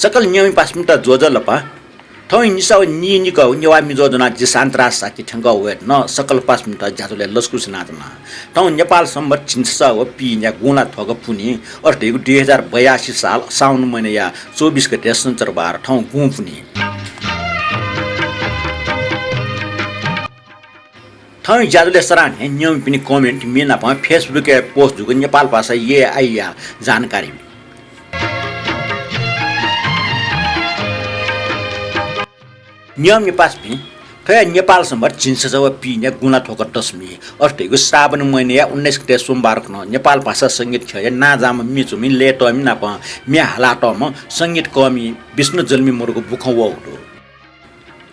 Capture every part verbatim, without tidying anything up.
सकल न्यंपिं पासापिन्त ज्वजलपा। थौं निसा व नीनिकः नेवाः मिजो ज्वनाः जि शान्तराज शाक्य थ्यंकः वये धुन सकल पासापिन्त ज्याझ्वलय् लसकुस यानाच्वना। थौं नेपाल संवत् झिंछसः व पीन्या गुंलाथ्वक पुन्हि, अथे धइगु दुई हजार बयासी साल साउन महिनाया चौबिस गते सनिचरबार, थौं गुंपुन्हि। थौं ज्याझ्वलय् सरां न्ह्यः न्यंपिनि comment म्ये नाप Facebook-य् post जूगु नेपाल भाषा एआईया जानकारी। न्यंपिं पासापिं, थ्व हे नेपाल संवत् झिंछसः व पीन्या गुंलाथ्वक दशमी, अथे धइगु श्रावण महिनाया उन्नाइस गते सोमबार खुन्हु नेपाल भाषा संगीत ख्यःया नांजाःम्ह म्ये च्वमि लय्‌तःमि नाप म्ये हालातःम्ह संगीतकःमि विष्णु जलमी मरुगु बुखँ वःगु दु।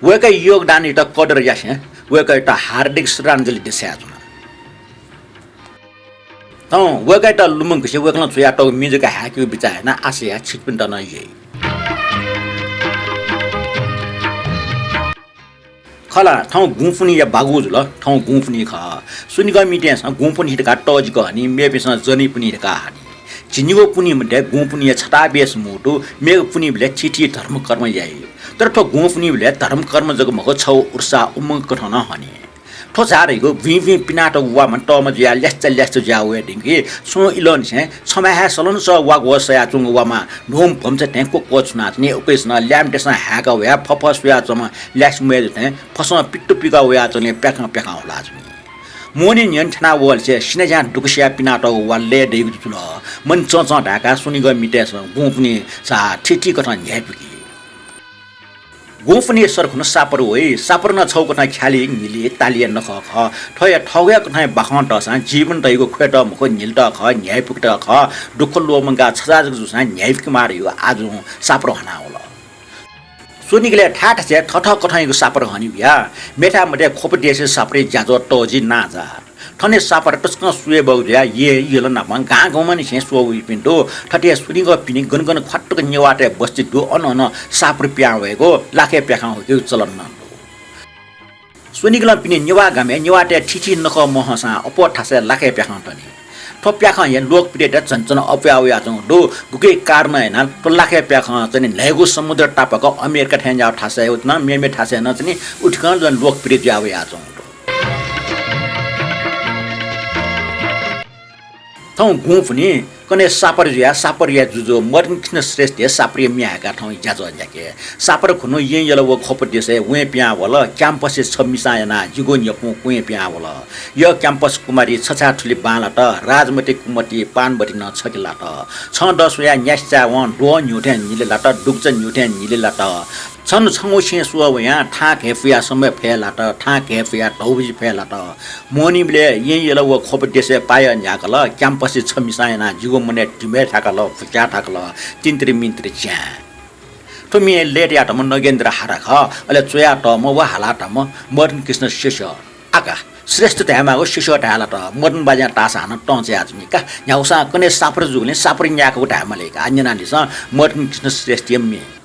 वय्‌कःया योगदानयात कदर यासें वय्‌कःयात हार्दिक श्रद्धाञ्जलि देछानाच्वना। थौं वय्‌कःयात लुमंकेसे वय्‌कलं च्वयातःगु म्ये जक हाय्‌केगु बिचाः याना आशा याये छिकपिन्त नं यइ। खला, थौं गुंपुन्हिया बागु जुल, थौं गुंपुन्हि खः। स्वनिगःमितय्‌सं गुंपुन्हि धकाः तःजिक हनी, मेपिन्सं जनीपुन्हि धकाः हनी। झिंनिगू पुन्हिया मध्ये गुंपुन्हिया छता बेस मू दु, मेगु पुन्हिबलय् थीथी धर्मकर्म याइ। तर थ्व गुंपुन्हिबलय् धर्मकर्म जक मखु, छगू उत्साह उमंक कथं नं हनी। थ्व झाः धइगु भिंभिं पिनातःगु वामा तःमा जुयाः ल्यास्चा ल्यास्चा जुयाः वये धुंकी। स्वन्हु इलंनिसें छम्ह हे सलंसः वाग्वः सयाच्वंगु वामा न्हूम्ह भम्चा थें क्वक्वः छुनाच्वनी। उकिसनं ल्याय्‌म्हतय्‌सं हाय्‌का वयाः फफः स्वयाच्वंम्ह ल्यासे म्वय्‌जु थें फसं पित्तु पिका वयाच्वनी, प्याखं प्याखं हुलाच्वनी। मोहनी न्ह्यःने थ्यना वःलिसे सिनाज्यां दुःख सियाः पिनातःगु वा लय् दइगु जुल। मने चंचं धाय्‌काः स्वनिगःमितय्‌सं गुंपुन्हि झाः थीथी कथं न्ह्याइपुकी। गुंपुन्हि सर खुन्हु सापर वइ। सापर नं छगू कथं ख्यालि, न्हिलि, तालिया नखः खः। थ्व हे थःगु हे कथं बाखं तःसां जीवन धइगु ख्वयेत मखु, न्हिलेत खः, न्ह्याइपुकेत खः। दुःख ल्वःमंकाः छजाः जक जूसां न्ह्याइपुकेमाः धइगु आः जुं सापर हना वल। स्वनिगलय् थाय् थासय् थथः कथंयागु सापर हनी वया। मेथाय् मते ख्वप देशय् सापरया ज्याझ्वः तःजि नांजाः। थन हे सापर तसकं सुय् बहःगु जुयाः येँ यल नाप गां गमंनिसें स्वः वइपिं दु। थथे हे स्वनिगःपिनि गन गन ख्वातुक नेवाःतय् बस्ती दु, अन अन सापर पिहां वयेगु, लाखय् प्याखं हुइकेगु चलन नं दु। स्वनिगलंपिनि नेवाः गामय् नेवाःतय् थीथी नखः महंसां अप्वः थासय् लाखय् प्याखं तनी। थ्व प्याखं हे लोकप्रियता झन झन अप्वया वयाच्वंगु दु। गुकी कारणं यानाः थ्व लाखय् प्याखं चाहिँ न्हय्‌गू समुद्र तापाक अमेरिका थें ज्याःगु थासय् उतिनं मेमे थासय् नं चाहिँ उथिकं झन लोकप्रिय जुया वयाच्वंगु दु। थौं गुंपुन्हि कन्हय् सापर जुयाः सापरया जुजु मदन कृष्ण श्रेष्ठया सापरया म्ये हाय्‌काः थौं ज्याझ्वः न्ह्याके। सापर खुन्हु येँ यल व ख्वप देशय् वँय् पिहां वल। क्याम्पसय् छम्ह मिसां यानाः जिगु न्ह्यपुं क्वँय् पिहां वल। यः क्याम्पस कुमारी छछाय् थुलि बांलात। राजमति कुमति पानबति नं छखे लात। छं दः स्वयाः न्यासि चाय्‌वं द्वहं न्ह्यू थें न्हिले लात, दुगुचा न्ह्यू थें न्हिले लात। छन्हु छंगु छेँय् स्वः वयाः थां घय्‌पुयाः समय फय् लात, थां घय्‌पुयाः धौबजि फय् लात। मोहनीबलय् येँ यल व ख्वप देशय् पायः न्ह्याकल। क्याम्पसय् छम्ह मिसां यानाः जिगु मनय् धिमय् थाकल, फुस्याः थाकल, तिन्तिर मिन्तिर च्यां। थ्व म्ये लय्‌तायातःम्ह नगेन्द्र हारा खः। अले च्वयातःम्ह व हालातःम्ह मदन कृष्ण शेषः। आका, श्रेष्ठ धायेमाःगु शेषः धाये लात। मदन बाज्यां ताःसा हानं तं च्वयाच्वनी का। न्ह्यागुसां कन्हय् सापर जूगुलिं सापर न्यायेकागु धायेमाल का। आः न्यनादिसँ मदन कृष्ण श्रेष्ठया म्ये।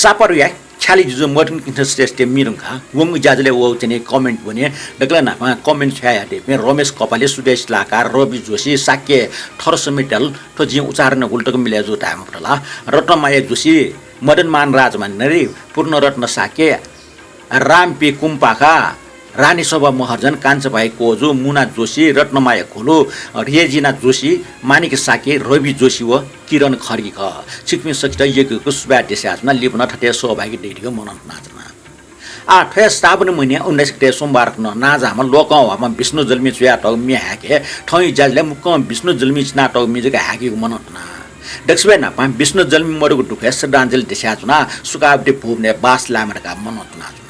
सापरुया ख्यालि जुजु मदन कृष्ण श्रेष्ठ मि धुंकाः वंगु ज्याझ्वलय् वःगु थें comment ब्वने दकलय् न्हापां comment छ्वयादीपिं रमेश कपाली, सुदेश लाका, रवि जोशी, शाक्य थर समेत धाल। थ्व जिं उच्चारण याःगु तक मिले जू धाये मफुत ला। रत्नमाया जोशी, मदन मान राजमनेरी, पूर्णरत्न शाक्य, रामपी कुम्पाखा, रानीशोभा महर्जन, कान्छाभाइ कोजु, मुना जोशी, रत्नमाया घोलु, रेजिना जोशी, माणिक शाक्य, रवि जोशी व किरण खड्गी खः। छिकपिं सकसित यक्व यक्व सुभाय् देछानाच्वना। लिपा नं थथे सहभागी दइ धइगु मनंतुनाच्वना। आः थ्व हे श्रावण महिनाया उन्नाइस गते सोमबार खुन्हु नांजाःम्ह लोकंह्वाःम्ह विष्णु जल्मी च्वयातःगु म्ये हाय्के थौंया ज्याझ्वलय् मुक्कं विष्णु जल्मी चिनातःगु म्ये जक हाय्केगु मनंतुना। दक्वसिबय् न्हापां विष्णु जल्मी मदुगु दुःखय् श्रद्धाञ्जलि देछानाच्वना। सुखावती भुवनय् बास लायेमा धकाः मनंतुनाच्वना।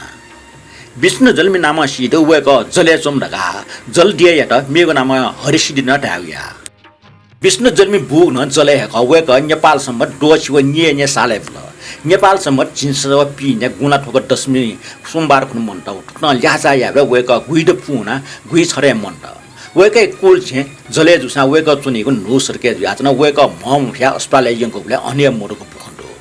विष्णु जल्मी नामं सिधु वय्कः जलय् च्वंम्ह धकाः जलदियायात मेगु नामं हरिसिद्धि नं धायेगु या। विष्णु जल्मी बूगु नं जलय् हे खः। वय्कः नेपाल संवत् द्वःछि व न्यय्न्यय् सालय् बुल। नेपाल संवत् झिंछसः व पीन्यय् गुँला थ्वक दशमी सोमबार खुन्हु मन्त। थुकथं ल्याःचाः यायेबलय् वय्कः गुइदँ पूवनाः गुइछर्वय् मन्त। वय्कःया कुल छेँ जलय् जूसां वय्कः च्वनीगु न्हू सडकय् जुयाच्वन। वय्कः म्ह म्हुयाः अस्पतालय् यंकूबलय् हनेबहः मदुगु बुखँ दु।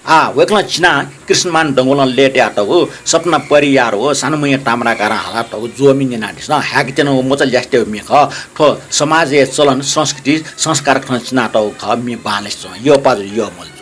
आः वय्कलं चिनाः कृष्णमान डंगोलं लय् तयातःगु सपना परियार व सानुमैया ताम्राकारं हालातःगु ज्वःमि न्यनादिसँ। हाय्केत्यनागु मचा ल्यासेतय्गु म्ये खः। थ्व समाजया चलन, संस्कृति, संस्कार खँ चिनातःगु खः। म्ये बांलासे च्वँ। यःपाः जु, यःमल जु।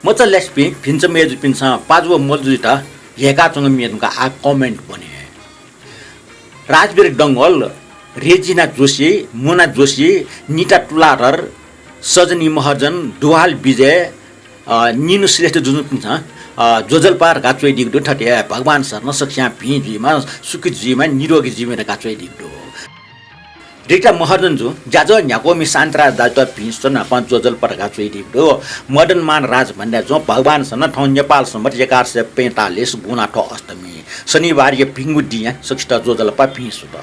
मचाल्यासपिं भिन्चा मय्जुपिन्सं पाजु व मजुइत ह्यय्काच्वंगु म्ये धुंकाः आः comment ब्वने। राजवीर डंगोल, रेजिना जोशी, मोना जोशी, निता तुलाधर, सजनी महर्जन, दुहाल विजय, अ, निनु श्रेष्ठ जुजुपिन्सं, अ, ज्वजलपा धकाः च्वयादीगु दु। थथे भगवान शरण सकस्यां भिं जुइमा, सुखी जुइमा, निरोगी जुइमा धकाः च्वयादीगु दु। रिता महर्जन जु, ज्याझ्वः न्ह्याक्वमि शान्तराज दाजुत भिं स्वनापं ज्वजलपा धकाः च्वयादीगु दु। मदन मान राज भन्दा जुं भगवान शरण थौं नेपाल संवत् एघार सय पैंतालिस गुंलाथ्व अष्टमी शनिबारया भिंगु दिं सकसित ज्वजलपा भिं सुत।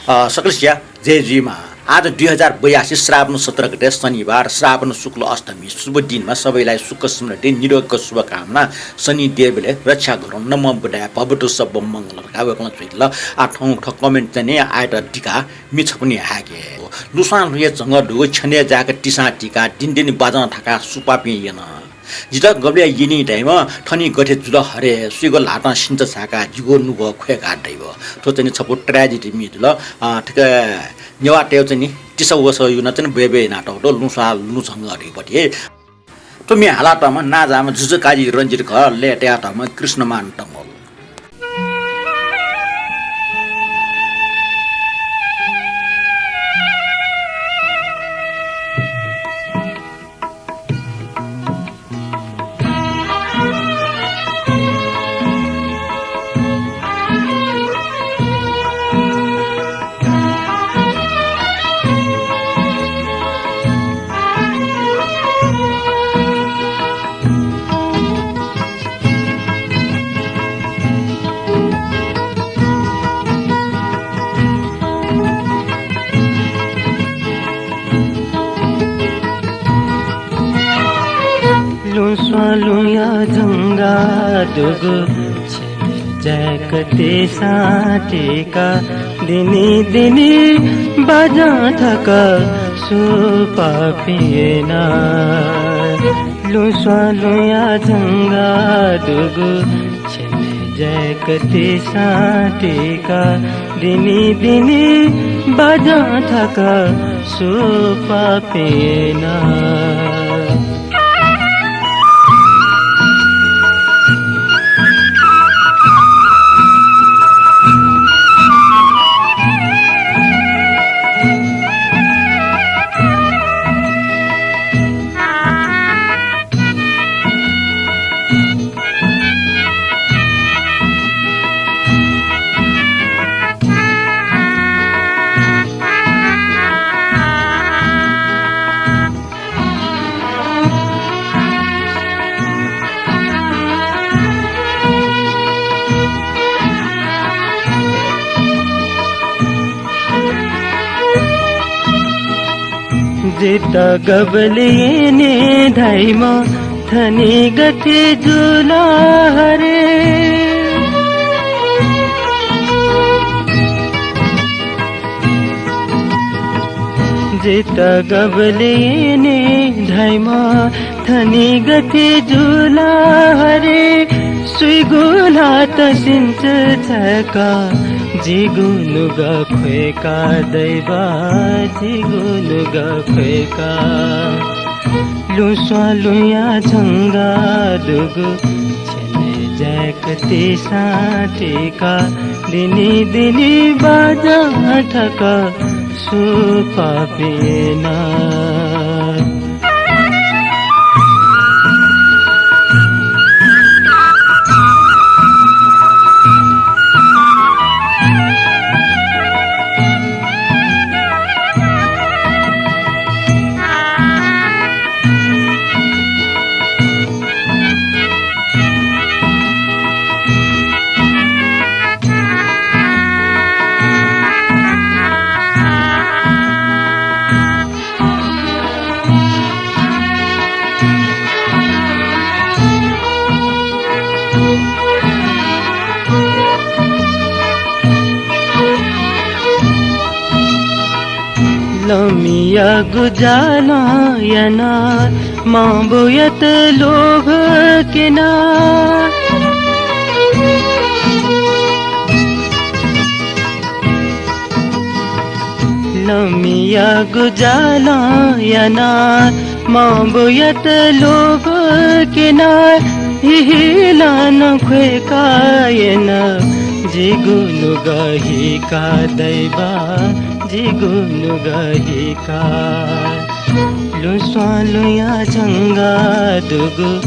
अ, सकलसिया जय जुइमा। आज दुई हजार बयासी श्रावण सत्र गते शनिबार, श्रावण शुक्ल अष्टमी, शुभ दिनमा सबैलाई सुख समृद्धि निरोगीको शुभकामना। शनिदेवले रक्षा गरून्। नमो बुद्धाय, भवतु सब्ब मङ्गलं धकाः वय्कलं च्वयादिल। आः थौं थ्व comment चाहिँ नि आयत दिका। मि छपु नि हाय्के। लुँस्वां लुँया झंगः दुगु छ्यनय् जाय्क तिसां तिका, दिनदिन बाजं थाका सुपापिं यन। जितः गबलय् यनी धाइम्ह थनि गथे जुल हरे, सुइगु ल्हातं सिन्त झाका, जिगु नुगः ख्वय्का दइव। थ्व चाहिँ नि छपु tragedy म्ये जुल। अ, थुके नेवाःतय् चाहिँ नि तिसा वसः युना चाहिँ नि बय्बय् यानातःगु दु, लुँस्वां लुँ झंगः धइपति। थ्व म्ये हालातःम्ह नांजाःम्ह जुजुकाजी रंजित खः, लय् तयातःम्ह कृष्णमान डंगोल। लुँस्वां लुँया झंगः दुगु छ्यनय् जाय्क तिसां तिका, दिने दिने बाजं थाका सुपापिं यन। लुँस्वां लुँया झंगः दुगु छ्यनय् जाय्क तिसां तिका, दिने दिने बाजं थाका सुपापिं यन। जितः गबलय् यने धाइम्ह थनि गथे जुल हरे। जितः गबलय् यने धाइम्ह थनि गथे जुल हरे। सुइगु ल्हातं सिन्त झाका, जिगु नुगः ख्वय्का दइव, जिगु नुगः ख्वय्का। लुँस्वां लुँया झंगः दुगु छ्यनय् जाय्क तिसां तिका, दिने दिने बाजं थाका सुपापिं यन। लमियागु जालं याना, मांबौयात लोभ क्यना। लमियागु जालं याना, मांबौयात लोभ केना हिहिलां ख्वय्‌का यना, जिगु नुगः हिका दैवा, जिगु नुगः हिका। लुँस्वां लुँया झंगा दुगु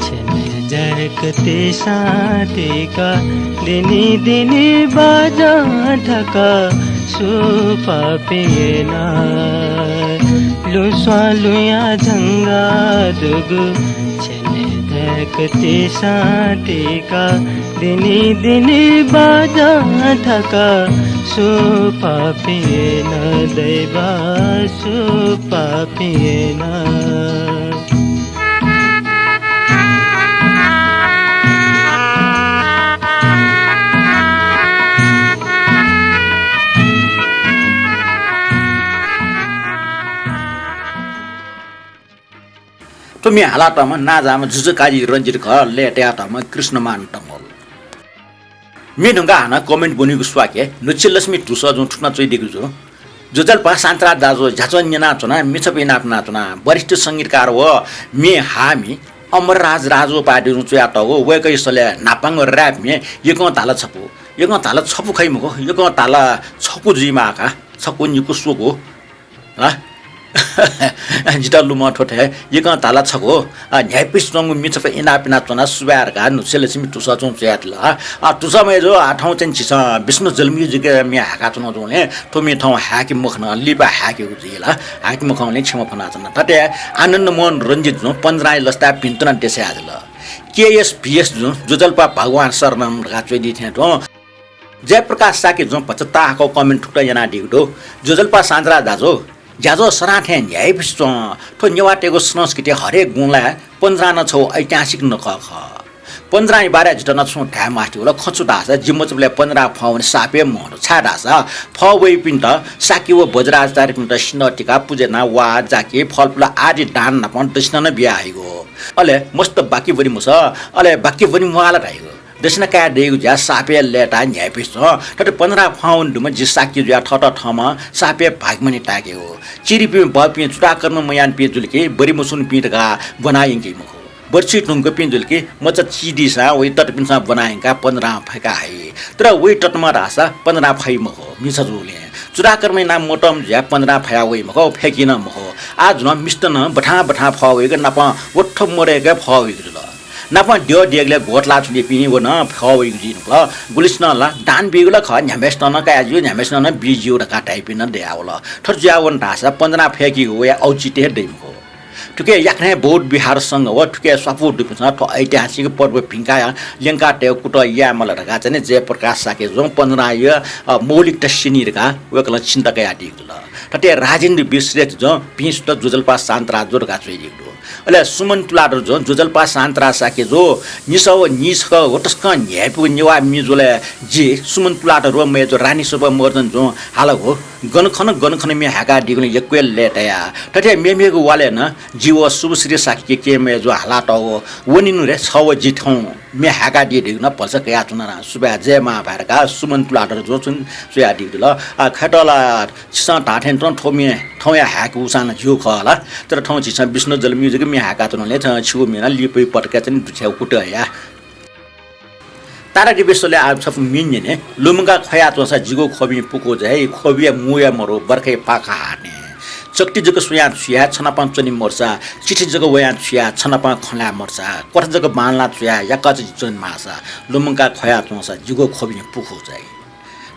छेनय् जाय्‌क तिसां तिका, दिनि दिनि बाजं थका सु पापी याना। लुँस्वां लुँया झंगा दुगु छेनय् जाय्‌क तिसां तिका, दिनि दिनि बाजं थका सु पापी याना दैवा, सु पापी याना। थ्व म्ये हालातःम्ह नांजाःम्ह जुजु काजी रंजित खः, लय् तयातःम्ह कृष्णमान डंगोल। म्ये धुंकाः हानं comment ब्वनीगु स्वाके न्हुच्छेलक्ष्मी धुसः जुं थुना च्वयादीगु जुल। ज्वजलपा शान्तराज दाजुं झ्याच्वः न्यनाच्वना, म्ये छपु इनाप यानाच्वना। वरिष्ठ संगीतकार व म्ये हाःमि अमरराज राजोपाध्यायजुं च्वयातःगु वय्‌कःया सलय् न्हापांगु rap म्ये यकं धाल छपु, यकं धाल छपु खइ मखु, यकं धाल छकू जुइमाः का, छकू निकू स्वकू। ला? जितः लुमं थ्व थें यकं धाल छकू, अ, न्ह्याइपुसे च्वंगु म्ये छपु इनाप यानाच्वना, सुभाय् धकाः न्हुच्छेलक्ष्मी धुसः जुं च्वयादिल। अ, धुसः मय्‌जु, अ, थौं चाहिँ झीसं विष्णु जलमियुजिक म्ये हाकाच्वनागु जुलिं थ्व म्ये थौं हाके मखन, लिपा हाकेगु जुइ ला, हाके मखंबलय् क्षमा फ्वनाच्वना। थथे आनन्दमोहन रंजितजुं पञ्जरांया लसताय् भिन्तुना देछायादिल। केएसभीएसजुं ज्वजलपा भगवान शरणम धकाः च्वयादी थें तुं जयप्रकाश शाक्यजुं भचा ताःहाकःगु comment थुकथं यानादीगु दु। ज्वजलपा शान्तराज दाजु, ज्याझ्वः सदां थें न्ह्याइपुसे च्वं। थ्व नेवाःतय्‌गु संस्कृति हरेक गुँलाय् पञ्जरां नं छगू ऐतिहासिक नखः खः। पञ्जरांया बारे जितः नं छुं धाये मास्ति वल। खँ छु धाःसा जि मचाबलय् पञ्जरां फः वने साप हे मवः। छाय्‌धाःसा फः वइपिन्त शाक्य व वज्राचार्यपिन्त सिन्धः तिकाः पुजा यानाः वा, जाकि, फलफुल आदि दान नाप दक्षिणा नं बिया हइगु। अले मस्त बाकी वने मसः, अले बाकी वने म्वाः ला धाइगु। दक्षिणा काये दइगु ज्या साप हे लय्‌ताः न्ह्याइपुसे च्वं। थथे पञ्जरां फः वने दुम्ह जि शाक्य जुयाः थःत थःम्हं साप हे भाग्यमानी ताय्‌केगु। चिरिपिं बहःपिं चूडाकर्म मयानापिं जुल कि बरि मस्वनिपिं धकाः ब्वना यंकी मखु। बर्छि धुंकूपिं जुल कि मचा चिदीसां वइ ततःपिन्सं ब्वना यंकाः पञ्जरां फय्‌का हइ। तर वइ ततःम्ह धाःसा पञ्जरां फइ मखु, म्हिसा जूगुलिं। चूडाकर्म याना मतःम्ह जुयाः पञ्जरां फया वइ मखु, फय्‌की नं मखु। आः जुनं मिस्त नं बथां बथां फः वइगु, नापं वथ्व मदय्‌क फः वइगु जुल। नापं द्यः देगलय् ग्वतला च्वनीपिं व नं फः वइगु जुइ धुंकल। गुलिसिनं ला दान बीगु ला खः, न्ह्याम्हेसिनं नं कया ज्यू, न्ह्याम्हेसिनं नं बी ज्यू धकाः धाइपिं नं दयावल। थथे जुयावन धाःसा पञ्जरां फय्‌कीगु वया औचित्य हे दइ मखु। थुके याकनं हे बौद्ध विहार संघ व थुके स्वापू दुपिन्सं थ्व ऐतिहासिक पर्व भिंकाः ल्यंकातयेगु कुतः याये माल धकाः चाहिँ नि जयप्रकाश शाक्यजुं पञ्जरांया, अ, मौलिकता स्यनी धकाः वय्‌कलं चिन्ता कयादीगु जुल। थथे राजेन्द्र विश्रेष्ठजुं भिं सुथ ज्वजलपा शान्तराजजु धकाः च्वयादीगु दु। अले सुमन तुलाधरजुं ज्वजलपा शान्तराज शाक्यजु, निसः व निछगः व तसकं न्ह्याइपुगु नेवाः म्ये ज्वलय् जि सुमन तुलाधर व मय्‌जु रानीशोभा महर्जनजुं हालागु गन खन गन खन म्ये हाय्‌कादीगुलिं यक्व हे लय्‌ताया। थथे मेमेगु वालय् नं जि व शुभश्री शाक्यया केहेँ मय्‌जुं हालातःगु वने नु रे छ व जि थौं म्ये हाय्‌कादी धइगु नं भलसा कयाच्वना। सुभाय्, जय मांभाय् धकाः सुमन तुलाधरजुं च्वयादीगु जुल। आ, खय्‌त ला छिसं धाःथें तुं थ्व म्ये थौंया हाय्‌कूसां नं ज्यू खः ला। तर थौं झीसं विष्णु जलमियुजिक म्ये हाय्‌काच्वनागुलिं छिगु म्ये नं लिपा पटकय् चाहिँ दुथ्याउ कुतः या। तारा देवी स्वलय् आः छपु म्ये न्यने। लुमंकाः ख्वयाच्वंसा जिगु ख्वबिं पुकू जाइ, ख्वबिया मू हे मरु, बर्खया पाखा हाने। चकति जक स्वयां छु याये, छनापं च्वने मरुसा, चिठी जक वयां छु याये, छनापं खँ ल्हाये मरुसा, क्वथा जक बांलां छु याये, याकःचा जि च्वने माःसा, लुमंकाः ख्वयाच्वंसा जिगु ख्वबिं पुकू जाइ।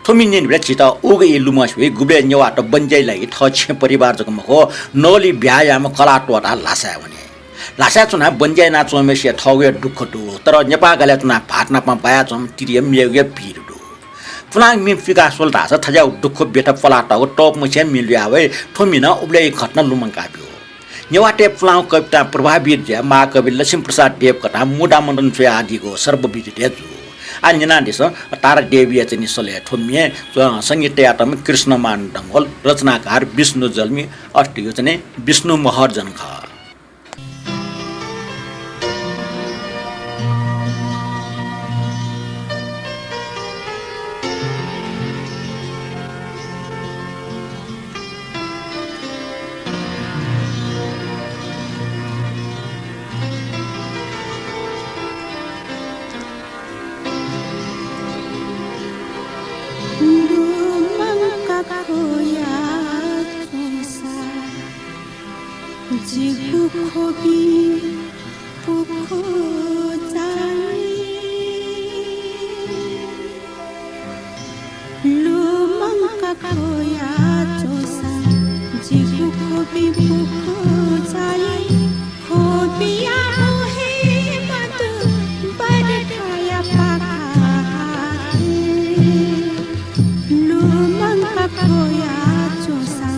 थ्व म्ये न्यनेबलय् झीत उगु ई लुमंसे वइ, गुबलय् नेवाःत बन्ज्याया लागि थः छेँ परिवार जक मखु, नवलि ब्याहा याःम्ह कलाः त्वःताः ल्हासाय् वने। ल्हासाय् च्वनाः बन्ज्या यानाच्वंम्हय्‌सिया थःगु हे दुःख दु, तर नेपाः गालय् च्वनाः भाःत नाप बायाच्वंम्ह तिरिया मेगु हे पीर दु। पुलांगु म्ये पिकाः स्वल धाःसा थज्याःगु दुःख ब्यथा पलातःगु तःपु मछिं म्ये लुया वइ। थ्व म्ये नं उबलय् घटना लुमंकाब्यू। नेवाःतय् पुलांगु कवितां प्रभावित जुयाः महाकवि लक्ष्मी प्रसाद देवकोटां मुदामदन च्वयादीगु सर्वविदित हे जू। आः न्यनादिसँ, तारा देवीया चाहिँ नि स्वलय् थ्व म्ये, अ, संगीत तयातःम्ह कृष्णमान डंगोल, रचनाकार विष्णु जल्मी, अथे धइगु चाहिँ नि विष्णु महर्जन खः। पुखु चाहिँ लुमंका ख्वया च्वसा जिगु ख्वबि पुखु चाहिँ ख्वबिया हे मदु बरखाया पाखा हाते। लुमंका ख्वया च्वसा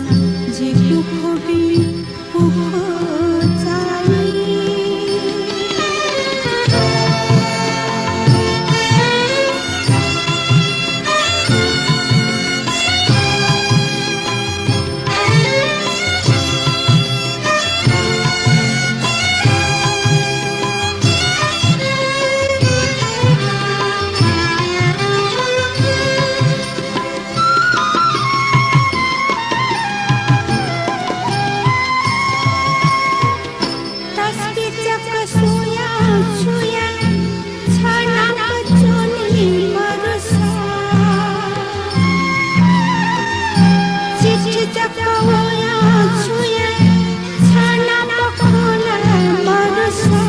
जिगु ख्वबि तस्बी जक स्वया छुया छनाप च्वने मरुसा। चिठी जक वया छुया छनाप खोले मरुसा।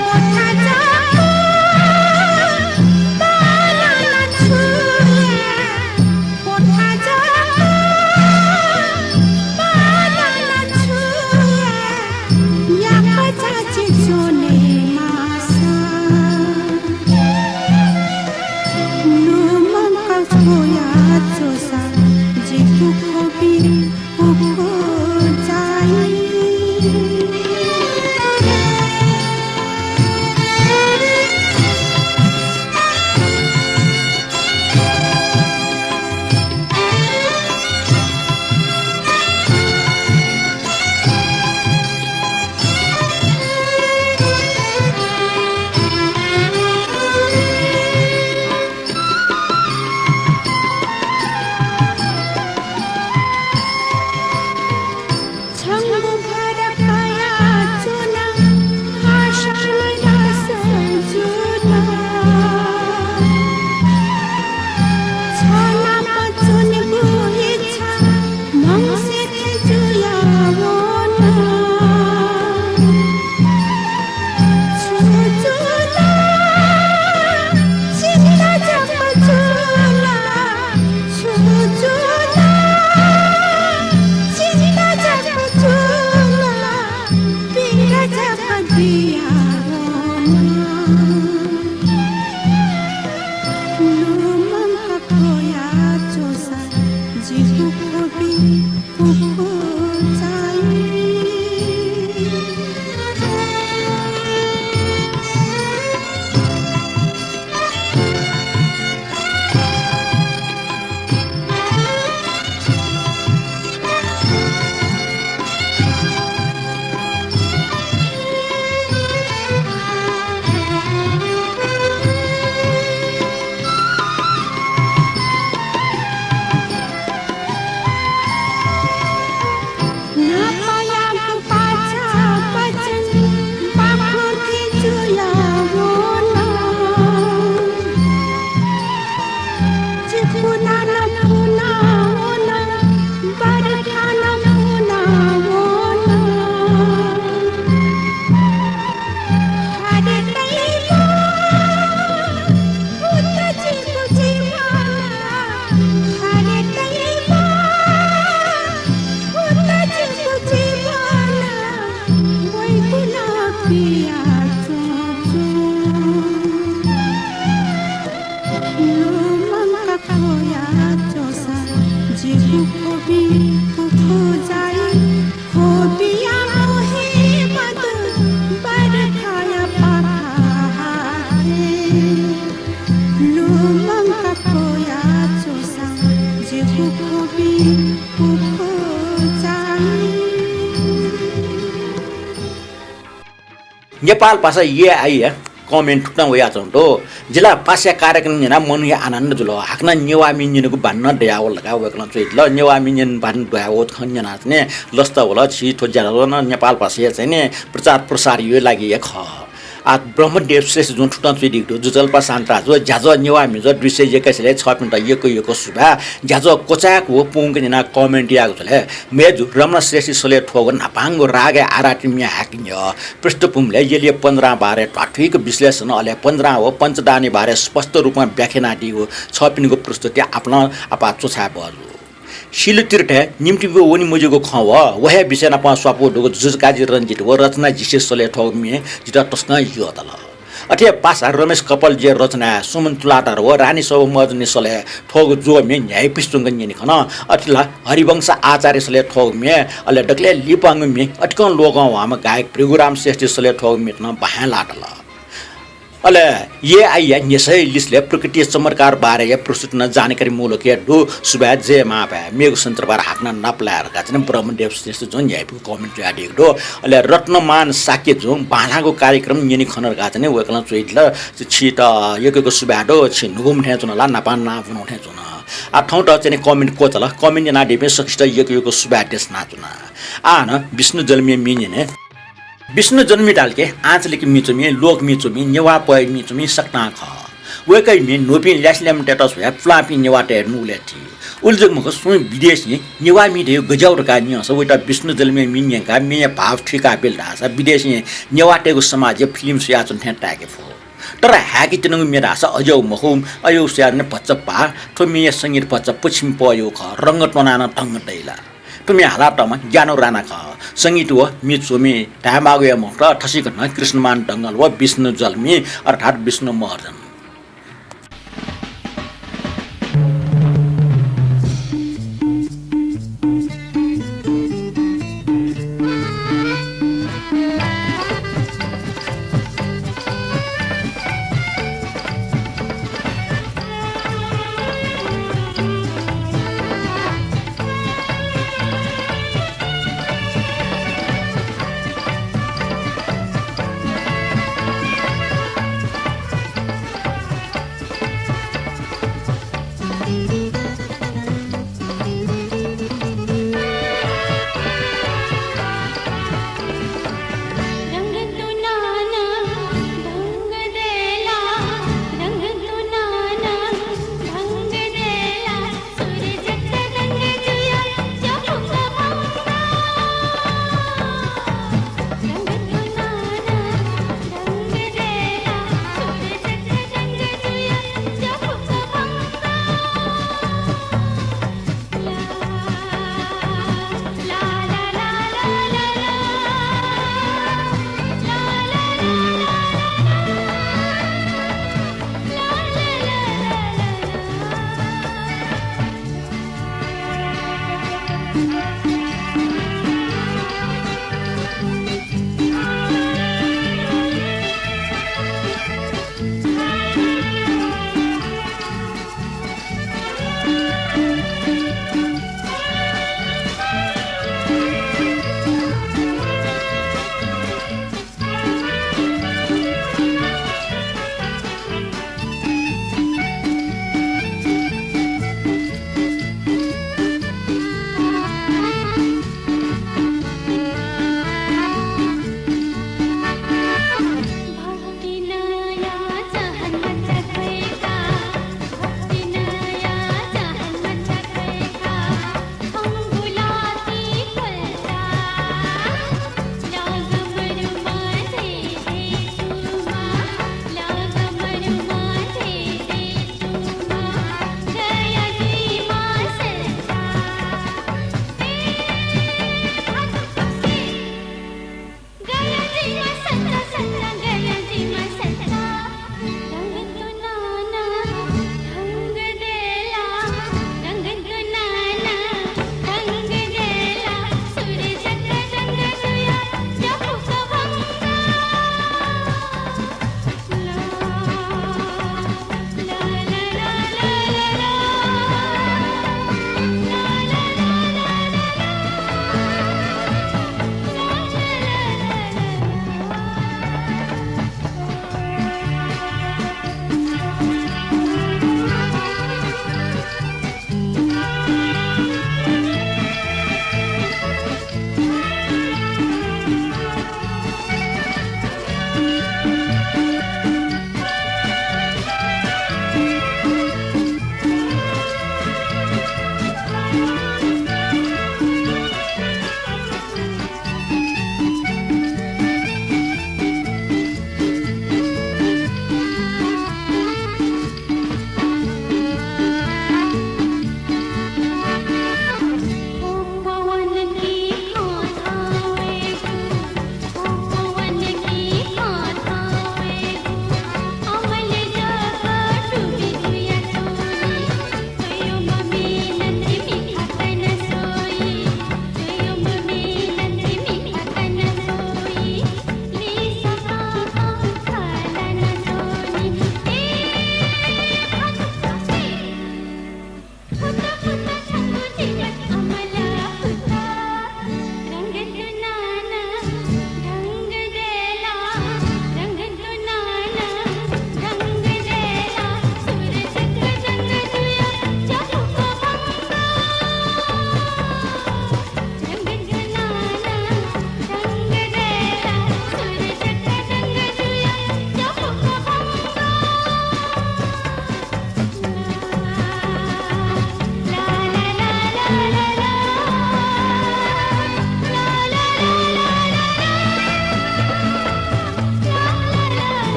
कोठा जक बालाना छुया छंगु भर कया च्वना आशा निराश जुना। छनाप च्वनेगु इच्छा म्हंसे थें जुया वना। छु जुना, चिन्ता जक जुना। छु जुना, चिन्ता जक जुना, पीडा जक बिया वना। लुमंका ख्वया च्वसा जिगु ख्वबि पुखु चाहिँ। न्हापायागु पाछा वचन बाखं थें जुया वना। चिकुना नं फुना वना, बरखा नं फुना वना। हरे तैबा, फुत जिगु जीवना। हरे तैबा, फुत जिगु जीवना। वइगु ला पिया च्वंच्वं। लुमंका ख्वया च्वसा जिगु ख्वबि पुखु चाहिँ। ख्वबिया हे मदु बरखाया पाखा हाते। लुमंका ख्वया च्वसा जिगु ख्वबि पुखु चाहिँ। नेपाल भाषा एआई या comment थुकथं वयाच्वंगु दु। जिं ला पासाया कार्यक्रम न्यनाः मनया आनन्द जुल। हाकनं नेवाः म्ये न्यनेगु भान नं दयावल धकाः वय्कलं च्वयादिल। नेवाः म्ये न्यने भान दयावःगु खँ न्यनाः चाहिँ नि लसता वल। झी थ्व ज्याझ्वः नं नेपाल भाषाया चाहिँ नि प्रचार प्रसारया लागि हे खः। आः ब्रह्मदेव श्रेष्ठ जुं थुकथं च्वयादीगु दु, जुजल्पा शान्त राजु, ज्याझ्वः नेवाः म्हिगः दुई सय एक्काइस ले छःपिन्त यक्व यक्व सुभाय्। ज्याझ्वः क्वचाय्क व पूवंक न्यनाः comment याःगु जुल हे। मय्जु रमण श्रेष्ठ सलय् थ्वःगु न्हापांगु रागय् आराति म्ये हाय्क न्ह्यः पृष्ठभूमिलय् यलया पञ्जरां बारे ध्वाथुइक विश्लेषण, अले पञ्जरां व पञ्चदानी बारे स्पष्ट रूपं व्याख्या यानादीगु छःपिनिगु प्रस्तुति आपालं आपाः च्वछाये बहःजू। सिलु तीर्थय् निम्तिगु वने मज्यूगु खँ व व हे विषय नाप स्वापू दुगु जुजुकाजी रंजित व रचना झिसे सलय् थ्वःगु म्ये जितः तसकं यःतल। अथे हे पासा रमेश कपालजुया रचनाय् सुमन तुलाधर व रानी शोभा महर्जनया सलय् थ्वःगु ज्वः म्ये न्ह्याइपुसे च्वंक न्यने खन। अथे ला हरिवंश आचार्य सलय् थ्वःगु म्ये, अले दकलय् लिपांगु म्ये अतिकं लोकंह्वाःम्ह गायक भृगुराम श्रेष्ठया सलय् थ्वःगु म्ये नं बांलातल। अले एआईया न्ह्यसःया लिसलय् प्रकृतिया चमत्कार बारेया प्रस्तुति नं जानकारीमूलक हे दु। सुभाय्, जय मांभाय्। मेगु सञ्चारभार हाकनं नापलाये धकाः चाहिँ ब्रह्मदेव श्रेष्ठ जुं न्ह्याइपुसे comment यानादीगु दु। अले रत्नमान शाक्य जुं बांलाःगु कार्यक्रम न्यने खन धकाः चाहिँ वय्कलं च्वयादिल। छित यक्व यक्व सुभाय् दु। छि न्हूगुम्ह थें च्वन ला न्हापां नां ब्वनागु थें च्वन। आः थौंकथं चाहिँ comment क्वचाल। Comment यानादीपिं सकसित यक्व यक्व सुभाय् देछानाच्वना। आः हानं विष्णु जल्मीया म्ये न्यने। विष्णु जल्मी धाल कि आञ्चलिक म्ये च्वमि, लोक म्ये च्वमि, नेवाः पयः म्ये च्वमि सकतां खः। वय्कःया म्ये न्हूपिं ल्यासेल्याम्हतय्त स्वयाः पुलांपिं नेवाःतय् नुगलय् थी। उलि जक मखु, सुं विदेशीं नेवाः म्ये धयागु गज्याःगु धकाः न्यंसा वयात विष्णु जल्मीया म्ये न्यंकाः म्येया भाव थुइकाबिल धाःसा विदेशीं नेवाःतय्गु समाजया film स्वयाच्वन थें ताय्के फु। तर हाय्केत्यनागु म्ये धाःसा अज्याःगु मखु, अज्याःगु स्वयाच्वने भचा पाः। थ्व म्येया संगीत भचा पश्चिमी पयःयागु खः, रंग त्वनाः नं ढंग दइ ला। थ्व म्ये हालातःम्ह ज्ञानु राणा खः। संगीत व म्ये च्वमि धायेमाःगु हे मखुत, थसिकथं कृष्णमान डंगल व विष्णु जल्मी अर्थात् विष्णु महर्जन।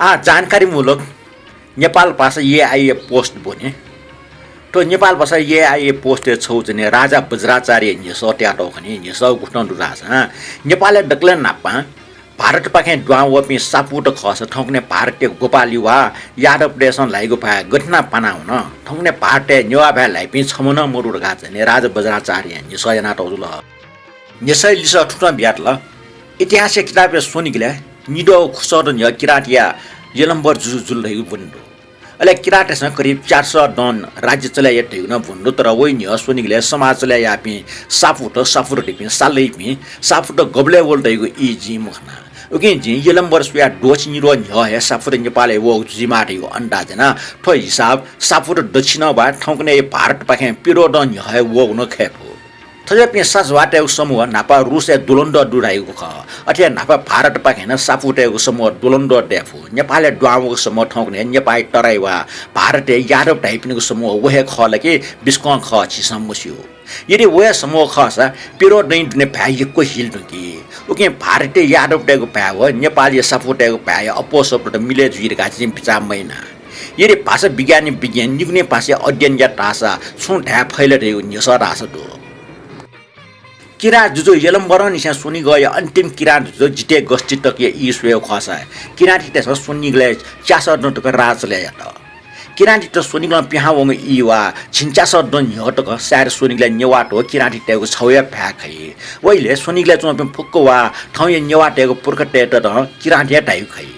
आः जानकारीमूलक नेपाल भाषा एआइए पोस्ट ब्वने। थ्व नेपाल भाषा एआइए पोस्टय् छगू चाहिँ राजा वज्राचार्य न्ह्यसः तयातःगु खनी। न्ह्यसः गुकथं दु धाःसा, नेपालय् दकलय् न्हापां भारतपाखें दुहां वःपिं सापुत खःसा थौंकन्हय् भारतया गोपाली वा यादवतय्‌सं ल्हाइगु भाय् गथे यानाः पाना वन? थौंकन्हय् भारतय् नेवाः भाय् ल्हाइपिं छम्ह नं मदु धकाः चाहिँ राजा वज्राचार्यं न्ह्यसः यानातःगु जुल। न्ह्यसःया लिसः थुकथं बियातल। इतिहासया किताबय् स्वनिगलय् निद्वः व खुसःत न्ह्यः किराँतया यलम्बर जुजु जुल धइगु ब्वने दु। अले किराँतय्‌सं करिब चार सय दँ राज्य चले यात धइगु नं ब्वने दु, तर वइ न्ह्यः स्वनिगलय् समाज चले याःपिं सापुत, सापुत धइपिं, साल्लैपिं, सापुत गबलय् वल धइगु ई जिं मखना। उकिं जिं यलम्बर स्वयाः द्वःछि निद्वः न्ह्यः हे सापुत नेपालय् वःगु जुइमाः धइगु अन्दाज याना। थ्व हिसाब सापुत दक्षिण वा थौंकन्हय् भारतपाखें प्यद्वः दँ न्ह्यः हे वःगु नं खये फु। थज्याःपिं साझ्वाःतय्‌गु समूह न्हापा रुसय् द्वलंद्वः दु धाइगु खः। अथे हे न्हापा भारतपाखें नं सापुतय्‌गु समूह द्वलंद्वः दये फु। नेपालय् दुहां वःगु समूह थौंकन्हय् नेपाःया तराई वा भारतय् यादव धाइपिनिगु समूह व हे खः ला कि बिस्कं खः झीसं मस्यू। यदि व हे समूह खःसा प्यद्वः दँया दुने भाय् यक्व हिल दु कि। उकिं भारतीय यादवतय्‌गु भाय् व नेपालया सापुतय्‌गु भाय्‌या अप्वः सपुत मिले जुइ धकाः जिं बिचाः मयाना। यदि भाषा विज्ञानया विज्ञान निगुनिगु भाषाया अध्ययन यात धाःसा छुं धाये फइ ला धइगु न्ह्यसः धाःसा दु। किराँत जुजु यलम्बरंनिसें स्वनिगःया अन्तिम किराँत जुजु जितय् गस्ती तकया ई स्वयेगु खःसा किराँतीतय्‌सं स्वनिगलय् च्यासः दँ तक राज चले यात। किराँतीत स्वनिगलं पिहां वंगु ई वा झिंच्यासः दँ न्ह्यः तक सायद स्वनिगलय् नेवाःत व किराँतीतय्‌गु छगूया भाय् खइ। व इलय् स्वनिगलय् च्वंपिं फुक्क वा थौंया नेवाःतय्‌गु पुर्खातय्‌त नं किराँत हे धाइगु खइ।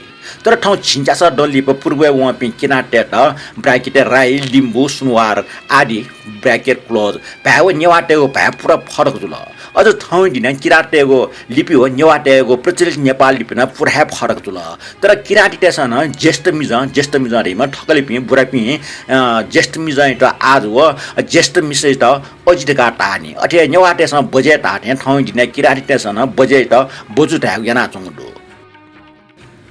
तर थौं झिंच्यासः दँ लिपा पूर्वय् वंपिं किराँततय्‌त, bracket राई, लिम्बू, सुनुवार आदि, bracket close, भाय् व नेवाःतय्‌गु भाय् पूरा फरक जुल। अझ थौंया दिनय् किराँततय्‌गु लिपि व नेवाःतय्‌गु प्रचलित नेपाल लिपि नं पूरा हे फरक जुल। तर किराँतीतय्‌सं नं ज्येष्ठ मिजं, ज्येष्ठ मिजं धइम्ह थकालिपिं बुरापिं, अ, ज्येष्ठ मिजंयात आज व ज्येष्ठ मिसायात अजि धकाः ताःनि। अथे हे नेवाःतय्‌सं बजे धाःथें थौंया दिनय् किराँतीतय्‌सं नं बजेयात बजु धायेगु यानाच्वंगु दु।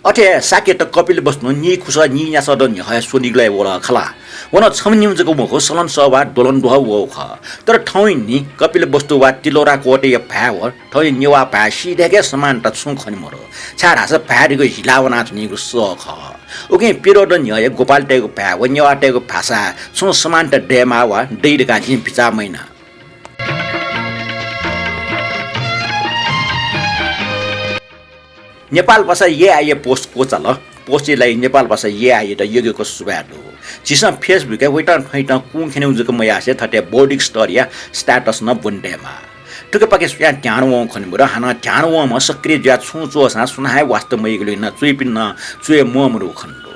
अथे हे शाक्यत कपिलवस्तुं नीखुसः नीन्यासः दँ न्ह्यः हे स्वनिगलय् वल खला। व नं छम्ह निम्ह जक मखु, सलनसः वा द्वलंद्वः वःगु खः। तर थौंया न्हि कपिलवस्तु वा तिलौराकोटया भाय् व थौंया नेवाः भाय् सिधय्‌के समानता छुं खने मदु। छाय्‌धाःसा भाय् धइगु हिला वनाच्वनीगु सः खः। उकिं प्यद्वः दँ न्ह्यः हे गोपालीतय्‌गु भाय् व नेवाःतय्‌गु भाषाय् छुं समानता दयेमाः वा दइ धकाः जिं बिचाः मयाना। नेपाल भाषा एआइए पोस्ट क्वचाल। पोस्टया लागि नेपाल भाषा एआइएत यक्व यक्व सुभाय् दु। झीसं Facebook-य् वइतं थ्वइतं कुं खनेगु जक मयासें थथे बौद्धिक स्तरया status नं ब्वने दयेमाः। थुकिपाखे स्वयां ध्यान वं खने मदु, हानं ध्यान वंम्ह सक्रिय जुयाः छुं च्वःसां सुनां हे वास्ता मयेगुलिं नं च्वइपिं नं च्वये म्वःमदुगु खने दु।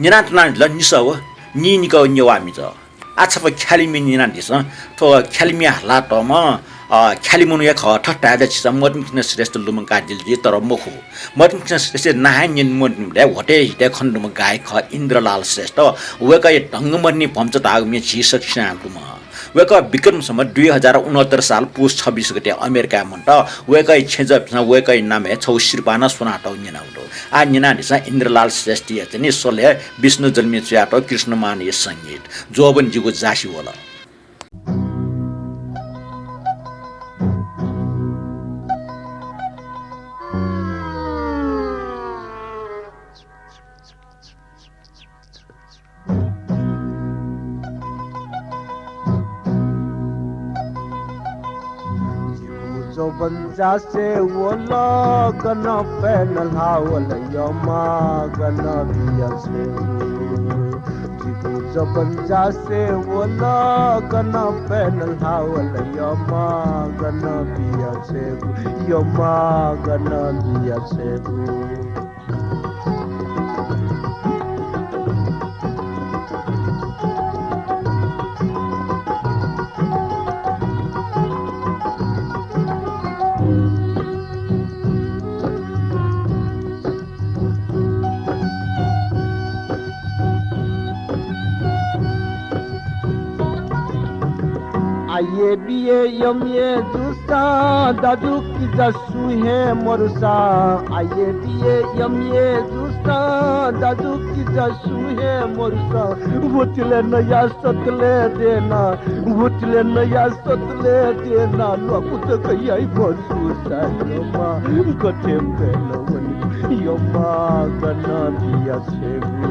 न्यनाच्वनादिल निसः व नीनिकः नेवाः मिजं। आः छपु ख्यालि म्ये न्यनादिसँ। थ्व ख्यालि म्ये हालातःम्ह, अ, ख्यालि मनू हे खः। थथे धायेबलय् झीसं मदनकृष्ण श्रेष्ठ लुमंकादिल जुइ, तर मखु। मदनकृष्ण श्रेष्ठया नां हे न्यने मदुनि धाये, ह्वःतय् हितय् खनेदुम्ह गायक खः इन्द्रलाल श्रेष्ठ। वय्‌कःया ढंग मदनी भम्चा धाःगु म्ये झी सकसिनं लुमं। वय्‌कः विक्रम सम्वत् दुई हजार उनहत्तर साल पुस छब्बिस गते अमेरिकाय् मन्त। वय्‌कःया छेँजःपिन्सं वय्‌कःया नामय् छगू सिरपाः नं स्वनातःगु न्यनागु दु। आः न्यनादिसँ इन्द्रलाल श्रेष्ठया चाहिँ नि स्वलय् विष्णु जल्मीं च्वयातःगु कृष्णमानया संगीत। जोबन जिगु जासि वल। जिगु जोबन जासि वल, गन पय्‌नं ल्हाः वल यःम्ह, गन बिया छेँगु। जिगु जोबन जासि वल, गन पय्‌नं ल्हाः वल यःम्ह, गन बिया छेँगु, यःम्ह, गन बिया छेँगु। आःया बिया यमया जूसा दाजुकिजा सुं हे मरुसा, आःया बिया यमया जूसा दाजुकिजा सुं हे मरुसा, हुतिले नया सतले देना, हुतिले नया सतले देना, ल्वापु जक याइ भसुसा यःम्ह, गथे पय्‌नं वनी यमा गन बिया छेगु।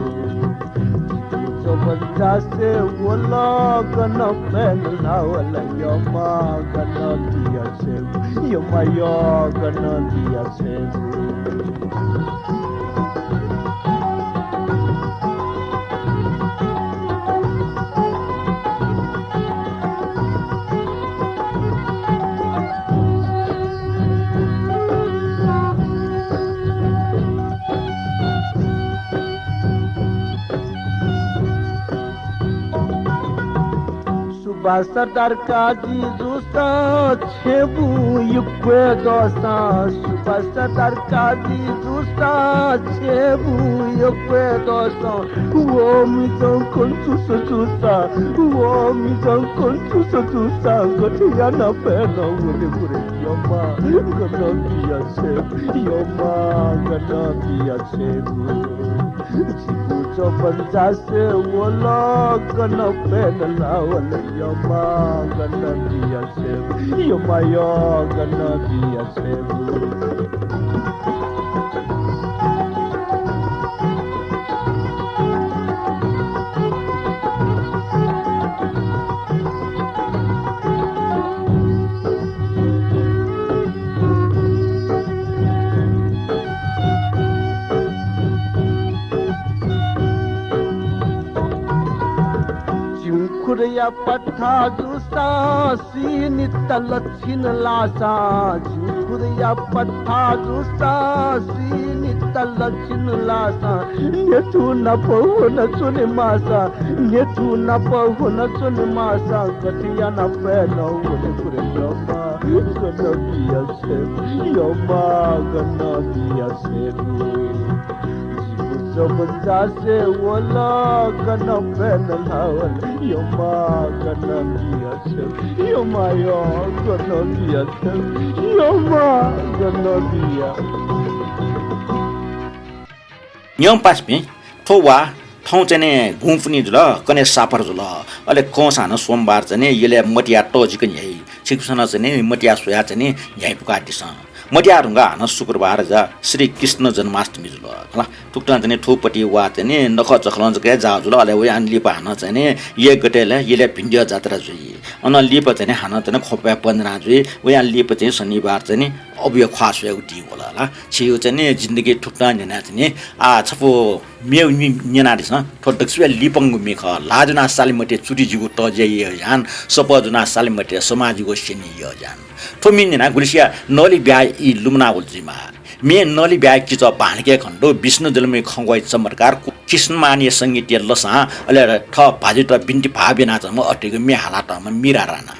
जिगु जबन जासे वल गन पेन लावल। यमा गन बिया छेगु। यमा य गन बिया छेगु। सुभाष सरकार काजी जूसां छेँबुँ यक्व दःसां, सुभाष सरकार काजी जूसां छेँबुँ यक्व दःसां, व मिजं कन्जुस जूसां, व मिजं कन्जुस जूसां, गथे याना पेन वने गुरे यमा गन बिया छेँ, यमा गन बिया छेँगु। जिगु जबन जासे वल गन पेन लावल। यमा गन बिया छेँगु। यमा य गन बिया छेँगु। झिंखुदँया पत्था जूसां सिनित लछिन लाःसां, झिंखुदँया पत्था जूसां सिनित लछिन लाःसां, न्ह्यथु नाप हुन च्वने माःसां, न्ह्यथु नाप हुन च्वने माःसां, गथे याना पेन वने गुरे यमा गन बिया छेँ, यमा गन बिया छेँगु। जिगु जबन जासे वल गन पेन लावल। यमा गन बिया छेँ, यमा य गन बिया छेँ, यमा गन बिया। न्यंपासापिं, थ्व वा थौं चाहिँ नि गुँपुन्हि जुल, कन्हय् सापर जुल। अले कंसां हानं सोमबार चाहिँ नि यलय् मतिया तःजिक न्ह्याइ। छिकपिन्सं नं चाहिँ नि मतिया स्वयाः चाहिँ नि न्ह्याइ पुकादिसँ। मतिया धुंकाः हानं शुक्रबार जा श्री कृष्ण जन्माष्टमी जुल। हला, थुकथं चाहिँ नि थुपति वा चाहिँ नि नखःचखलं जक हे जाः जुल। अले वयां लिपा हानं चाहिँ नि एक गते यलय् भिंद्यः जात्रा जुइ। अनं लिपा चाहिँ नि हानं चाहिँ नि ख्वपय् पञ्जना जुइ। वयां लिपा चाहिँ शनिबार चाहिँ नि अबुया ख्वाः स्वयेगु दी वल हला। छिगु चाहिँ नि जिन्दगी थुकथं न्यना चाहिँ नि, आ, छपु म्ये नि न्यनादिसँ। थ्व दक्वसिबय् लिपांगु म्ये खः। ल्हाः ज्वनाः साले मते चुरि जिगु तःजिया यः ज्यान, सपः ज्वनाः साले मते समाः जिगु स्यने यः ज्यान। थ्व म्ये न्यनाः गुलिसिया नली ब्याहा ई लुमनावल जुइमाः। म्ये नली ब्याहा किचः भानके खनेदु विष्णु जन्मया खँग्वःया चमत्कार, कृष्णमानिया संगीतया लसां, अले थः भाजुयात बिन्ति भाव यानाच्वंम्ह अतिगु म्ये हालातःम्ह मीरा राणा।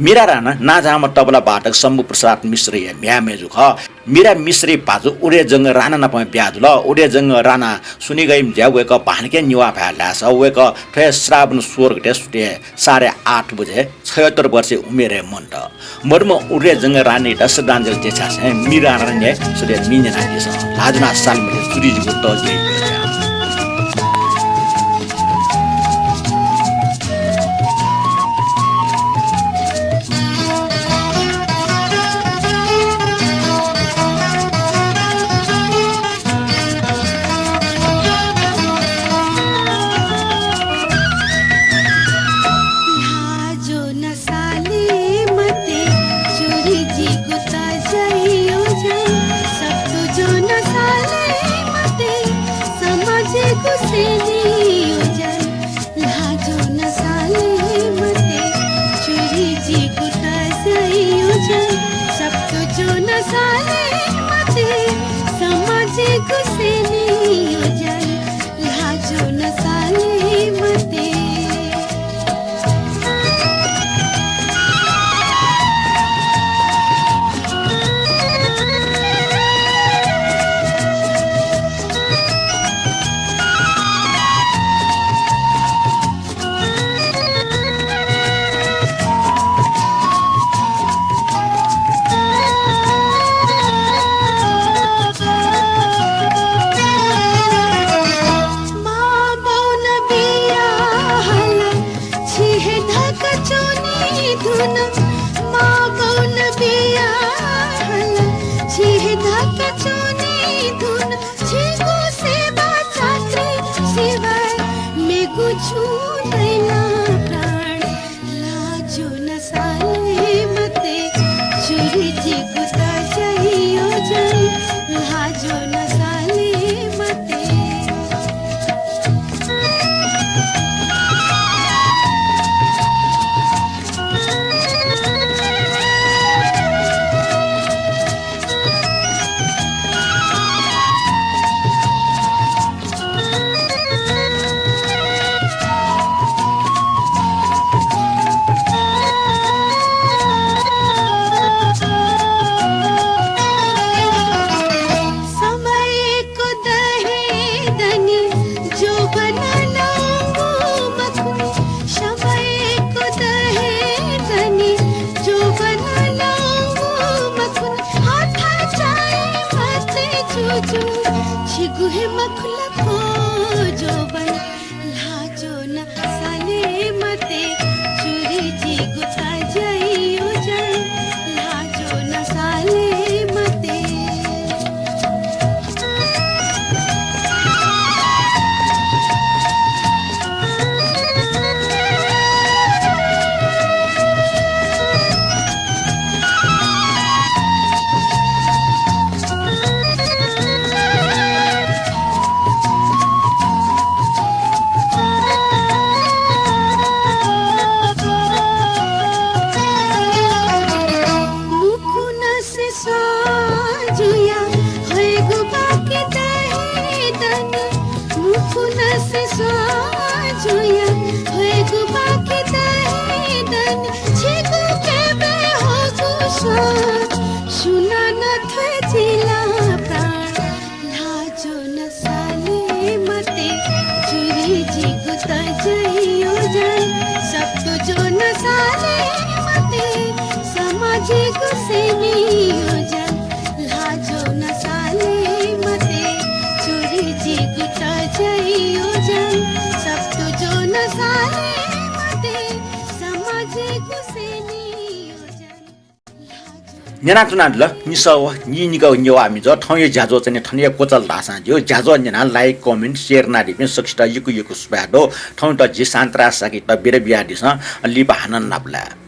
मीरा राणा नांजाःम्ह तबला वादक शम्भु प्रसाद मिश्रया म्ह्याय् मय्जु खः। मीरा मिश्रया भाजु उदयजंग राणा नाप ब्याहा जुल। उदयजंग राणा स्वनिगःया म्ह्याय् वय्कः भानके निवाः भाय् लाय्सा वय्कः थ्व हे श्रावण सोह्र गते सुथय् साढे आठ बजे छयत्तर वर्षया उमेरय् मन्त। मदुम्ह उदयजंग राणायात श्रद्धाञ्जली देछासें मीरा राणाया सदे म्ये न्यनादिसँ। ल्हाः ज्वनाः साले मते चुरि जिगु तःजिया यः ज्यान। ल्हाः ज्वनाः साले मते चुरि जिगु तःजिया यः ज्यान, सत्तु ज्वनाः साले मते समाः जिगु स्यने यः ज्यान। ल्हाः ज्वनाः साले मते चुरि जिगु तःजिया यः ज्यान, सत्तु ज्वनाः साले मते समाः जिगु स्यने यः ज्यान। ल्हाः ज्वनाः साले मते। छिगु हे मखुला खो जोबन, लाजो न साले मते, चुरी जिगु ताजयो जन, लाजो न साले मते। मुकुनसे स्वाजुया हयगु बाकी दहिदन, मुकुनसे स्वाजुया हयगु बाकी दहिदन, छिगु केबे होगु स्वा, सुना न थ्वे जिला प्राण। लाजो न साले मते, चुरी जिगु ताजयो जन, सत्तु जो न साले मते, समाजिगु सेनियो जन। लाजो न साले मते, चुरी जिगु ताजयो जन, सत्तु जो न साले मते, समाजिगु सेनियो जन। न्यनाच्वनादिल निसः व नीनिगः नेवाः मिजं। थौंया ज्याझ्वः चाहिँ थन हे क्वचाल धाःसां ज्यू। ज्याझ्वः न्यनाः like, comment, share यानादीपिं सकसित यक्व यक्व सुभाय् दु। थौंयात जि शान्तराज शाक्ययात बिदा बियादिसँ। लिपा हानं नापलाये।